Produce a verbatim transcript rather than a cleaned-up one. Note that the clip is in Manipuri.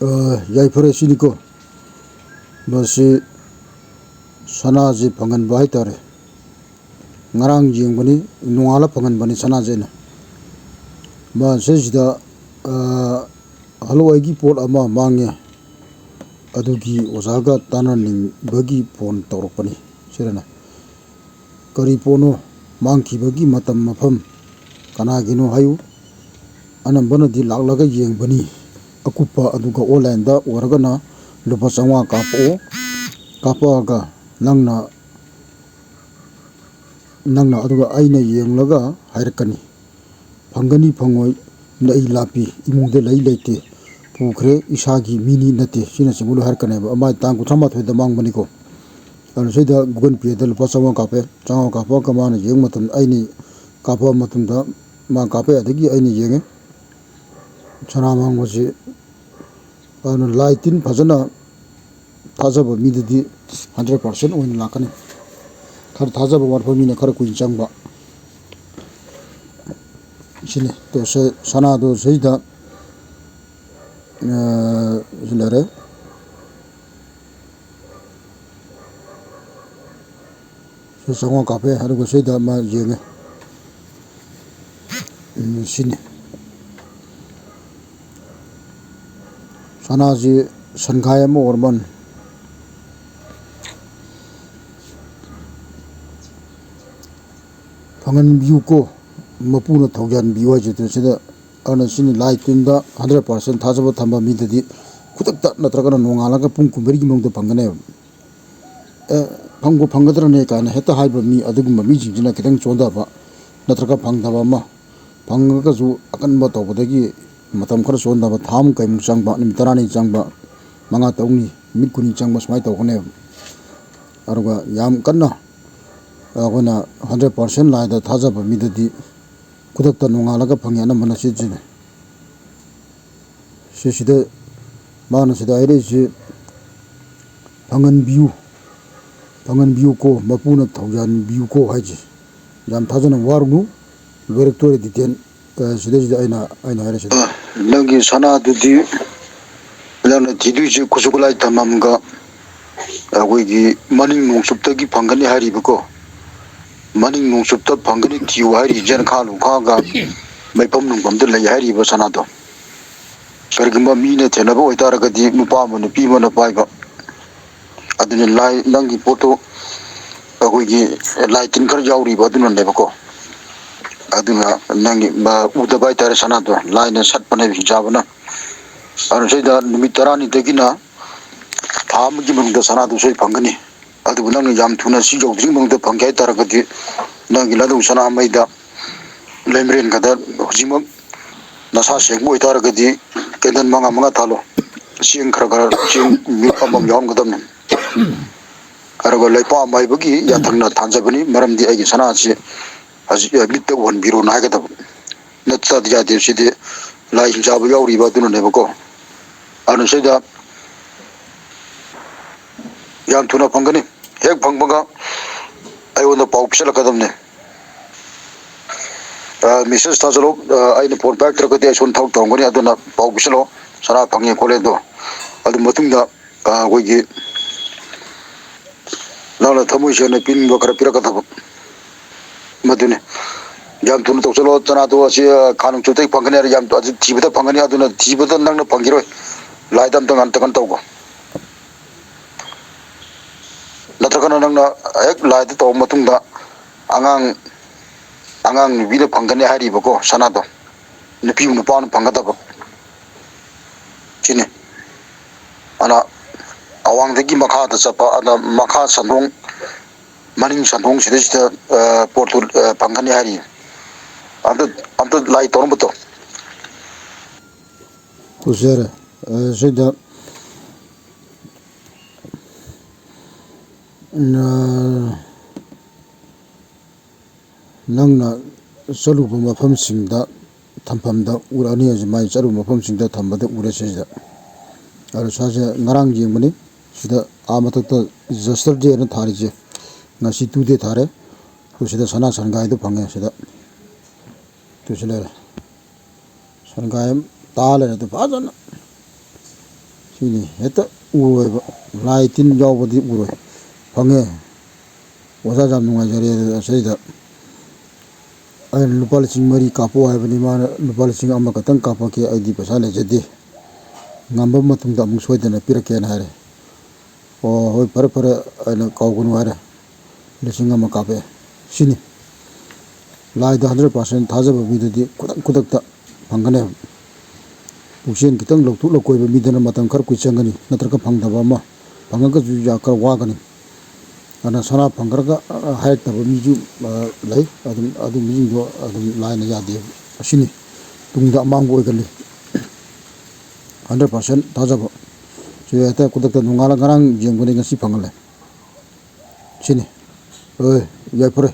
ꯑ, ꯌꯥꯏꯐꯔꯦ ꯁꯤꯅꯤꯀꯣ꯫ ꯃꯁꯤ ꯁꯅꯥꯁꯤ ꯐꯪꯍꯟꯕ ꯍꯥꯏꯇꯥꯔꯦ꯫ ꯉꯔꯥꯡ ꯌꯦꯡꯕꯅꯤ, ꯅꯣꯡꯉꯥꯜꯂ ꯐꯪꯍꯟꯕꯅꯤ ꯁꯅꯥꯁꯦ ꯑꯩꯅ꯫ ꯃꯁꯤꯁꯤꯗ, ꯑ, ꯍꯜꯂꯋꯥꯏꯒꯤ ꯄꯣꯠ ꯑꯃ ꯃꯥꯡꯉꯦ, ꯑꯗꯨꯒꯤ ꯑꯣꯖꯥꯒ ꯇꯥꯟꯅꯅꯤꯡꯕꯒꯤ ꯐꯣꯟ ꯇꯧꯔꯛꯄꯅꯤ꯫ ꯁꯤꯗꯅ ꯀꯔꯤ ꯄꯣꯠꯅꯣ, ꯃꯥꯡꯈꯤꯕꯒꯤ ꯃꯇꯝ, ꯃꯐꯝ ꯀꯅꯥꯒꯤꯅꯣ ꯍꯥꯏꯌꯨ꯫ ꯑꯅꯝꯕꯅꯗꯤ ꯂꯥꯛꯂꯒ ꯌꯦꯡꯕꯅꯤ꯫ ꯑꯀꯨꯞꯄ ꯑꯗꯨꯒ ꯑꯣꯟꯂꯥꯏꯟꯗ ꯑꯣꯏꯔꯒꯅ ꯂꯨꯄꯥ ꯆꯥꯝꯃꯉꯥ ꯀꯥꯞꯄꯛꯑꯣ꯫ ꯀꯥꯞꯄꯛꯑꯒ ꯅꯪꯅ, ꯅꯪꯅ ꯑꯗꯨꯒ ꯑꯩꯅ ꯌꯦꯡꯂꯒ ꯍꯥꯏꯔꯛꯀꯅꯤ꯫ ꯐꯪꯒꯅꯤ ꯐꯪꯉꯣꯏ, ꯅꯛꯏ ꯂꯥꯞꯄꯤ, ꯏꯃꯨꯡꯗ ꯂꯩ ꯂꯩꯇꯦ, ꯄꯨꯈ꯭ꯔꯦ, ꯏꯁꯥꯒꯤ ꯃꯤꯅꯤ ꯅꯠꯇꯦ, ꯁꯤꯅꯆꯤꯡꯕ ꯂꯣꯏ ꯍꯥꯏꯔꯛꯀꯅꯦꯕ꯫ ꯃꯥꯏ ꯇꯥꯡ ꯀꯨꯟꯊ꯭ꯔꯥ ꯃꯥꯊꯣꯏꯗ ꯃꯥꯡꯕꯅꯤꯀꯣ꯫ ꯑꯗꯨ ꯁꯤꯗ Google Payꯗ ꯂꯨꯄꯥ ꯆꯥꯝꯃꯉꯥ ꯀꯥꯞꯄꯦ꯫ ꯆꯥꯝꯃꯉꯥ ꯀꯥꯞꯄꯒ ꯃꯥꯅ ꯌꯦꯡꯕ ꯃꯇꯝꯗ, ꯑꯩꯅ ꯀꯥꯞꯄ ꯃꯇꯝꯗ ꯃꯥ ꯀꯥꯞꯄꯦ, ꯑꯗꯒꯤ ꯑꯩꯅ ꯌꯦꯡꯉꯦ꯫ ꯁꯅꯥ ꯃꯥꯡꯕꯁꯤ, ꯑꯗꯨꯅ ꯂꯥꯏ ꯇꯤꯟ ꯐꯖꯅ ꯊꯥꯖꯕ ꯃꯤꯗꯗꯤ hundred percent ꯑꯣꯏꯅ ꯂꯥꯛꯀꯅꯤ꯫ ꯈꯔ ꯊꯥꯖꯕ ꯋꯥꯠꯄ ꯃꯤꯅ ꯈꯔ ꯀꯨꯏꯅ ꯆꯪꯕ꯫ ꯁꯤꯅꯤ꯫ ꯑꯗꯣ ꯁ-, ꯁꯅꯥꯗꯣ ꯁꯤꯗ, ꯑ, ꯁꯤ ꯂꯩꯔꯦ꯫ ꯁꯤ ꯆꯥꯝꯃꯉꯥ ꯀꯥꯞꯄꯦ, ꯑꯗꯨꯒ ꯁꯤꯗ ꯑꯃ ꯌꯦꯡꯉꯦ꯫ ꯎꯝ, ꯁꯤꯅꯤ꯫ ꯁꯅꯥꯁꯤ ꯁꯟꯈꯥꯏ ꯑꯃ ꯑꯣꯏꯔ ꯃꯥꯜꯂꯦ꯫ ꯐꯪꯍꯟꯕꯤꯌꯨꯀꯣ, ꯃꯄꯨꯅ ꯊꯧꯖꯥꯟꯕꯤꯌꯨ ꯍꯥꯏꯁꯦ꯫ ꯑꯗꯨ ꯁꯤꯗ, ꯑꯗꯨꯅ ꯁꯤꯅꯤ, ꯂꯥꯏ ꯇꯤꯟꯗ hundred percent ꯊꯥꯖꯕ ꯊꯝꯕ ꯃꯤꯗꯗꯤ ꯈꯨꯗꯛꯇ ꯅꯠꯇ꯭ꯔꯒꯅ ꯅꯣꯡꯉꯥꯜꯂꯒ ꯄꯨꯡ ꯀꯨꯟꯃꯔꯤꯒꯤ ꯃꯅꯨꯡꯗ ꯐꯪꯒꯅꯦꯕ꯫ ꯑꯦ, ꯐꯪꯕꯨ ꯐꯪꯒꯗ꯭ꯔꯅꯦ ꯀꯥꯏꯅ ꯍꯦꯛꯇ ꯍꯥꯏꯕ ꯃꯤ, ꯑꯗꯨꯒꯨꯝꯕ ꯃꯤꯁꯤꯡꯁꯤꯅ ꯈꯤꯇꯪ ꯆꯣꯟꯊꯕ, ꯅꯠꯇ꯭ꯔꯒ ꯐꯪꯗꯕ ꯑꯃ, ꯐꯪꯉꯒꯁꯨ ꯑꯀꯟꯕ ꯇꯧꯕꯗꯒꯤ ꯃꯇꯝ ꯈꯔ ꯆꯣꯟꯊꯕ, ꯊꯥ ꯑꯃ ꯀꯩꯃꯨꯛ ꯆꯪꯕ, ꯅꯨꯃꯤꯠ ꯇꯔꯥꯅꯤ ꯆꯪꯕ, ꯃꯉꯥ ꯇꯔꯨꯛꯅꯤ, ꯅꯨꯃꯤꯠ ꯀꯨꯟꯅꯤ ꯆꯪꯕ, ꯁꯨꯃꯥꯏꯅ ꯇꯧꯒꯅꯦꯕ꯫ ꯑꯗꯨꯒ ꯌꯥꯝ ꯀꯟꯅ ꯑꯩꯈꯣꯏꯅ hundred percent ꯂꯥꯏꯗ ꯊꯥꯖꯕ ꯃꯤꯗꯗꯤ ꯈꯨꯗꯛꯇ ꯅꯣꯡꯉꯥꯜꯂꯒ ꯐꯪꯉꯤ, ꯑꯅꯝꯕꯅ ꯁꯤꯁꯤꯅꯦ꯫ ꯁꯤꯁꯤꯗ ꯃꯥꯅ ꯁꯤꯗ ꯍꯥꯏꯔꯛꯏꯁꯤ, "ꯐꯪꯍꯟꯕꯤꯌꯨ, ꯐꯪꯍꯟꯕꯤꯌꯨꯀꯣ, ꯃꯄꯨꯅ ꯊꯧꯖꯥꯟꯕꯤꯌꯨꯀꯣ" ꯍꯥꯏꯁꯦ꯫ ꯌꯥꯝ ꯊꯥꯖꯅ ꯋꯥꯔꯨꯅꯨ, ꯂꯣꯏꯔꯛꯇꯣꯔꯦ detail꯫ ꯑ, ꯁꯤꯗꯩꯁꯤꯗ ꯑꯩꯅ, ꯑꯩꯅ ꯍꯥꯏꯔꯤꯁꯤꯗ, "ꯅꯪꯒꯤ ꯁꯅꯥꯗꯨꯗꯤ ꯅꯪꯅ ꯊꯤꯗꯣꯏꯁꯦ ꯈꯨꯠꯁꯨ ꯈꯨꯠꯂꯥꯏ ꯊꯝꯐꯝꯒ ꯑꯩꯈꯣꯏꯒꯤ ꯃꯅꯤꯡ ꯅꯣꯡꯆꯨꯞꯇꯒꯤ ꯐꯪꯒꯅꯤ ꯍꯥꯏꯔꯤꯕꯀꯣ, ꯃꯅꯤꯡ ꯅꯣꯡꯆꯨꯞꯇ ꯐꯪꯒꯅꯤ ꯊꯤꯌꯨ ꯍꯥꯏꯔꯤ ꯖꯦꯟꯈꯥ ꯂꯨꯈꯥꯒ ꯃꯩꯐꯝ ꯅꯨꯡꯐꯝꯗ ꯂꯩ ꯍꯥꯏꯔꯤꯕ ꯁꯅꯥꯗꯣ꯫ ꯀꯔꯤꯒꯨꯝꯕ ꯃꯤꯅ ꯊꯦꯡꯅꯕ ꯑꯣꯏꯇꯥꯔꯒꯗꯤ ꯅꯨꯄꯥ ꯑꯃ ꯅꯨꯄꯤ ꯑꯃꯅ ꯄꯥꯏꯕ, ꯑꯗꯨꯅ ꯂꯥꯏ ꯅꯪꯒꯤ ꯄꯣꯠꯇꯣ ꯑꯩꯈꯣꯏꯒꯤ ꯂꯥꯏ ꯇꯤꯟ ꯈꯔ ꯌꯥꯎꯔꯤꯕ ꯑꯗꯨꯅꯅꯦꯕꯀꯣ꯫ ꯑꯗꯨꯅ ꯅꯪꯒꯤ ꯎꯗꯕ ꯍꯥꯏꯇꯥꯔꯦ ꯁꯅꯥꯗꯣ, ꯂꯥꯏꯅ ꯁꯠꯄꯅꯦꯕ ꯍꯤꯡꯆꯥꯕꯅ꯫ ꯑꯗꯨꯅ ꯁꯤꯗ ꯅꯨꯃꯤꯠ ꯇꯔꯥꯅꯤꯗꯒꯤꯅ ꯊꯥ ꯑꯃꯒꯤ ꯃꯅꯨꯡꯗ ꯁꯅꯥꯗꯨ ꯁꯣꯏ ꯐꯪꯒꯅꯤ꯫ ꯑꯗꯨꯕꯨ ꯅꯪꯅ ꯌꯥꯝ ꯊꯨꯅ ꯁꯤ ꯌꯧꯗ꯭ꯔꯤꯉꯩ ꯃꯅꯨꯡꯗ ꯐꯪꯒꯦ ꯍꯥꯏꯇꯥꯔꯒꯗꯤ ꯅꯪꯒꯤ ꯂꯥꯏꯗꯧ ꯁꯅꯥꯃꯩꯗ ꯂꯩꯃꯔꯦꯟ ꯈꯛꯇ ꯍꯧꯖꯤꯛꯃꯛ ꯅꯁꯥ ꯁꯦꯡꯕ ꯑꯣꯏꯇꯥꯔꯒꯗꯤ ꯀꯦꯟꯗꯜ ꯃꯉꯥ ꯃꯉꯥ ꯊꯥꯜꯂꯣ꯫ ꯆꯦꯡ ꯈꯔ ꯈꯔ, ꯆꯦꯡ ꯃꯤꯔꯨꯛ ꯑꯃꯃꯝ ꯌꯥꯎꯔꯝꯒꯗꯕꯅꯤ꯫ ꯑꯗꯨꯒ ꯂꯩꯄꯥꯛ ꯑꯃꯥꯏꯕꯒꯤ ꯌꯥꯊꯪꯅ ꯊꯥꯟꯖꯕꯅꯤ, ꯃꯔꯝꯗꯤ ꯑꯩꯒꯤ ꯁꯅꯥꯁꯤ ꯍꯧꯖꯤꯛ ꯃꯤꯠꯇ ꯎꯍꯟꯕꯤꯔꯣꯅ ꯍꯥꯏꯒꯗꯕ ꯅꯠꯇ꯭ꯔꯗꯤ ꯌꯥꯗꯦ꯫ ꯁꯤꯗꯤ ꯂꯥꯏ ꯍꯤꯡꯆꯥꯕ ꯌꯥꯎꯔꯤꯕ ꯑꯗꯨꯅꯅꯦꯕꯀꯣ꯫ ꯑꯗꯨꯅ ꯁꯤꯗ ꯌꯥꯝ ꯊꯨꯅ ꯐꯪꯒꯅꯤ꯫ ꯍꯦꯛ ꯐꯪꯕꯒ ꯑꯩꯉꯣꯟꯗ ꯄꯥꯎ ꯄꯤꯁꯜꯂꯛꯀꯗꯕꯅꯤ꯫ ꯃꯦꯁꯦꯖ ꯊꯥꯖꯤꯜꯂꯣ꯫ ꯑꯩꯅ ꯐꯣꯟ ꯄꯥꯏꯔꯛꯇ꯭ꯔꯒꯗꯤ ꯑꯩ ꯁꯣꯝꯗ ꯊꯕꯛ ꯇꯧꯔꯝꯒꯅꯤ꯫ ꯑꯗꯨꯅ ꯄꯥꯎ ꯄꯤꯁꯜꯂꯣ, ꯁꯅꯥ ꯐꯪꯉꯦ ꯈꯣꯠꯂꯦ ꯑꯗꯣ꯫ ꯑꯗꯨ ꯃꯇꯨꯡꯗ ꯑꯩꯈꯣꯏꯒꯤ ꯅꯪꯅ ꯊꯃꯣꯏ ꯁꯦꯡꯅ ꯄꯤꯅꯤꯡꯕ ꯈꯔ ꯄꯤꯔꯛꯀꯗꯕ꯫ ꯃꯗꯨꯅꯤ꯫ ꯌꯥꯝ ꯊꯨꯅ ꯇꯧꯁꯜꯂꯣ꯫ ꯆꯅꯥꯗꯣ ꯑꯁꯤ ꯈꯥ ꯅꯣꯡꯆꯨꯞꯇꯒꯤ ꯐꯪꯒꯅꯤ ꯍꯥꯏꯔ ꯌꯥꯝ ꯑꯗꯨ ꯊꯤꯕꯗ ꯐꯪꯒꯅꯤ꯫ ꯑꯗꯨꯅ ꯊꯤꯕꯗ ꯅꯪꯅ ꯐꯪꯈꯤꯔꯣꯏ꯫ ꯂꯥꯏꯗ ꯑꯝꯇ ꯉꯟꯇ ꯀꯩꯅꯣ ꯇꯧꯀꯣ꯫ ꯅꯠꯇ꯭ꯔꯒꯅ ꯅꯪꯅ ꯍꯦꯛ ꯂꯥꯏꯗ ꯇꯧꯔꯕ ꯃꯇꯨꯡꯗ ꯑꯉꯥꯡ ꯑꯉꯥꯡ ꯅꯨꯄꯤꯅ ꯐꯪꯒꯅꯤ ꯍꯥꯏꯔꯤꯕꯀꯣ ꯁꯅꯥꯗꯣ꯫ ꯅꯨꯄꯤ ꯅꯨꯄꯥꯅ ꯐꯪꯒꯗꯕ ꯁꯤꯅꯤ꯫ ꯑꯗꯨꯅ ꯑꯋꯥꯡꯗꯒꯤ ꯃꯈꯥꯗ ꯆꯠꯄ, ꯑꯗ ꯃꯈꯥ ꯁꯟꯗꯣꯡ, ꯃꯅꯤꯡ ꯁꯟꯗꯣꯡ ꯁꯤꯗꯩꯁꯤꯗ ꯄꯣꯠꯇꯨ ꯐꯪꯒꯅꯤ ꯍꯥꯏꯔꯤ꯫ ꯑꯝꯇ ꯑꯝꯇ ꯂꯥꯏ ꯇꯧꯔꯝꯕꯗꯣ꯫ ꯎꯖꯔꯦ꯫ ꯁꯤꯗ ꯅꯪꯅ ꯆꯠꯂꯨꯕ ꯃꯐꯝꯁꯤꯡꯗ ꯊꯝꯐꯝꯗ ꯎꯔꯛꯑꯅꯤ ꯍꯥꯏꯁꯦ, ꯃꯥꯏ ꯆꯠꯂꯨꯕ ꯃꯐꯝꯁꯤꯡꯗ ꯊꯝꯕꯗ ꯎꯔꯦ ꯁꯤꯁꯤꯗ꯫ ꯑꯗꯣ ꯁꯥꯁꯦ ꯉꯔꯥꯡ ꯌꯦꯡꯕꯅꯤ꯫ ꯁꯤꯗ ꯑꯥ ꯃꯊꯛꯇ ꯖꯁꯇꯔ ꯗꯦꯅ ꯊꯥꯔꯤꯁꯦ ꯉꯁꯤ ꯇꯨ ꯗꯦ ꯊꯥꯔꯦ꯫ ꯑꯗꯨ ꯁꯤꯗ ꯁꯅꯥ ꯁꯟꯒꯥꯏꯗꯣ ꯐꯪꯉꯦ ꯁꯤꯗ꯫ ꯑꯗꯨ ꯁꯤ ꯂꯩꯔꯦ꯫ ꯁꯟꯒꯥꯏ ꯑꯃ ꯇꯥ ꯂꯩꯔꯦ ꯑꯗꯨ ꯐꯖꯅ꯫ ꯁꯤꯅꯤ ꯍꯦꯛꯇ ꯎꯔꯣꯏꯕ, ꯂꯥꯏ ꯇꯤꯟ ꯌꯥꯎꯕꯗꯤ ꯎꯔꯣꯏ꯫ ꯐꯪꯉꯦ꯫ ꯑꯣꯖꯥ, ꯌꯥꯝ ꯅꯨꯡꯉꯥꯏꯖꯔꯦ꯫ ꯑꯁꯤꯗ ꯑꯩꯅ ꯂꯨꯄꯥ ꯂꯤꯁꯤꯡ ꯃꯔꯤ ꯀꯥꯞꯄꯛꯑꯣ ꯍꯥꯏꯕꯅꯤ, ꯃꯥꯅ ꯂꯨꯄꯥ ꯂꯤꯁꯤꯡ ꯑꯃ ꯈꯛꯇꯪ ꯀꯥꯞꯄꯛꯀꯦ, ꯑꯩꯗꯤ ꯄꯩꯁꯥ ꯂꯩꯖꯗꯦ, ꯉꯝꯕ ꯃꯇꯨꯡꯗ ꯑꯃꯨꯛ ꯁꯣꯏꯗꯅ ꯄꯤꯔꯛꯀꯦꯅ ꯍꯥꯏꯔꯦ꯫ ꯑꯣ, ꯍꯣꯏ, ꯐꯔꯦ ꯐꯔꯦ, ꯑꯩꯅ ꯀꯥꯎꯒꯅꯨ ꯍꯥꯏꯔꯦ꯫ ꯂꯤꯁꯤꯡ ꯑꯃ ꯀꯥꯞꯄꯛꯑꯦ꯫ ꯁꯤꯅꯤ꯫ ꯂꯥꯏꯗ ꯍꯟꯗ꯭ꯔꯦꯠ ꯄꯥꯔꯁꯦꯟ ꯊꯥꯖꯕ ꯃꯤꯗꯨꯗꯤ ꯈꯨꯗꯛ ꯈꯨꯗꯛꯇ ꯐꯪꯒꯅꯦꯕ꯫ ꯄꯨꯛꯆꯦꯜ ꯈꯤꯇꯪ ꯂꯧꯊꯣꯛ ꯂꯧꯀꯣꯏꯕ ꯃꯤꯗꯅ ꯃꯇꯝ ꯈꯔ ꯀꯨꯏ ꯆꯪꯒꯅꯤ, ꯅꯠꯇ꯭ꯔꯒ ꯐꯪꯗꯕ ꯑꯃ, ꯐꯪꯉꯒꯁꯨ ꯌꯥ-, ꯈꯔ ꯋꯥꯒꯅꯤ꯫ ꯑꯗꯨꯅ ꯁꯅꯥ ꯐꯪꯈ꯭ꯔꯒ, ꯑ, ꯍꯥꯏꯔꯛꯇꯕ ꯃꯤꯁꯨ, ꯑ, ꯂꯩ꯫ ꯑꯗꯨꯝ ꯑꯗꯨ ꯃꯤꯁꯤꯡꯗꯣ ꯑꯗꯨꯝ ꯂꯥꯏꯅ ꯌꯥꯗꯦ꯫ ꯑꯁꯤꯅꯤ ꯇꯨꯡꯗ ꯑꯃꯥꯡꯕ ꯑꯣꯏꯒꯜꯂꯤ꯫ ꯍꯟꯗ꯭ꯔꯦꯠ ꯄꯥꯔꯁꯦꯟ ꯊꯥꯖꯕ꯫ ꯁꯤ ꯍꯦꯛꯇ ꯈꯨꯗꯛꯇ ꯅꯣꯡꯉꯥꯜꯂ ꯉꯔꯥꯡ ꯌꯦꯡꯕꯗꯒꯤ ꯉꯁꯤ ꯐꯪꯍꯜꯂꯦ꯫ ꯁꯤꯅꯤ꯫ ꯍꯣꯏ, ꯌꯥꯏꯐꯔꯦ꯫